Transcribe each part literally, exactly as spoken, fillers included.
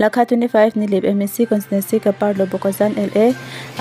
Lakha twenty-five Nilip M A C constituency kaparlo Bokajan L A,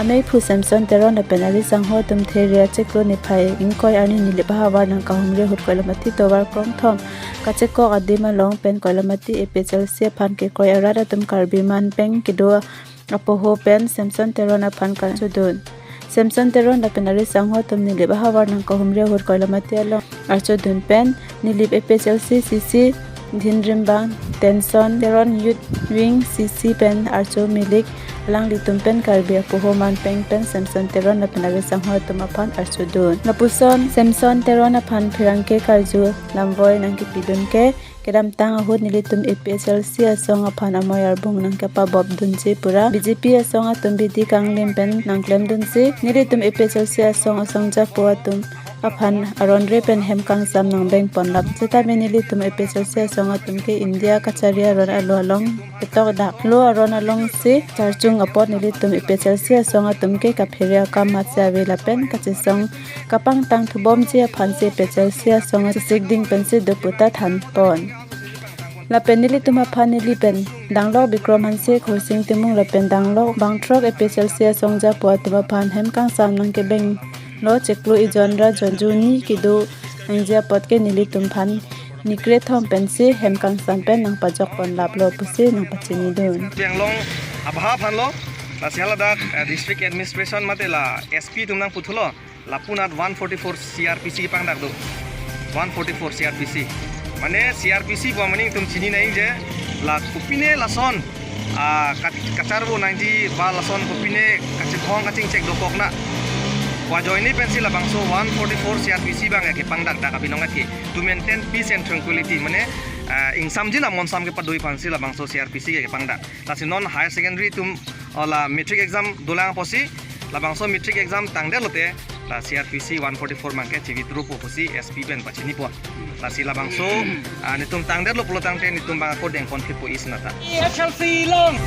ameiphu Samson Teron lapen ari sangho atum There achiklo niphai ingkoi arni Nilip ahavar nangkahumri ahut Koilamati tovar krongthom kachekok adim along pen Koilamati A P H L C aphan kekroi arat atum Karbi manpeng kedo apoho pen Samson Teron aphan karchudun. Samson Teron lapen ari sangho atum Nilip ahavar nangkahumri ahut Koilamati along archudun pen Nilip A P H L C C C Dhinrimbang Tenson Teron Youth Wing C C pen archo milik alanglitum pen Karbi apoho manpeng pen Samson Teron lapen ari sangho atum aphan archudun. Lapuson Samson Teron aphan pherangke karju lamvoi nangkepidun ke kedamtang ahut nelitum A P H L C asong aphan amoi arbung nangkepabopdunsi pura B J P asong atum bidi kanglim pen nangklemdunsi nelitum A P H L C asong asong japo atum aphan aron re pen hem kangsam nangbeng ponlap. Seta nelitum A P H L C asong atum ke India kachari aron alo along ketok dak lo aron alongsi charchung apot nelitum A P H L C asong atum ke kaphere akam matsi ave lapen kachesong kapangtang thubomji aphansi A P H L C asong asik ding pensi do puta thanpon. Lapen nelitum aphan neli pen danglok Bikrom Hanse, Khorsing Timung lapen danglok bangthrok A P H L C asong japo atum aphan hem kangsam nangkebenglo chiklo ijon ra jon juni kedo nangji apot ke nelitum aphan nikre thom pensi hem kangsam pen nangpajok ponlaplo pusi nangpachinidun. Anglong abha aphanlo, lasi haladak, eh, district administration mate la S P atum nangputhulo, lapunat one forty-four C R P C kepangdak do. One forty-four C R P C. Mane C R P C pu ameaning itum chini nangji je, la kopine lason, ah, ka-, kacharvo nangji ba lason kopine kachethong kachingchek dokok na pu ajoine pensi labangso one forty-four C R P C abang kepangdakdak abinong ke to maintain peace and tranquility. Mane, ah, ingsamji la monsam kepado aphansi labangso C R P C ke kepangdak. Lasi non higher secondary atum, oh, la matric exam dolang apotsi, labangso matric exam tangdet lote, la C R P C one forty-four abang ke chi-withdraw po pusi S P pen pachinipon. Lasi labangso, ah, nelitum tangdetlo pulo tangte nelitum abang ako dengpon phit po isi nata. H L C long.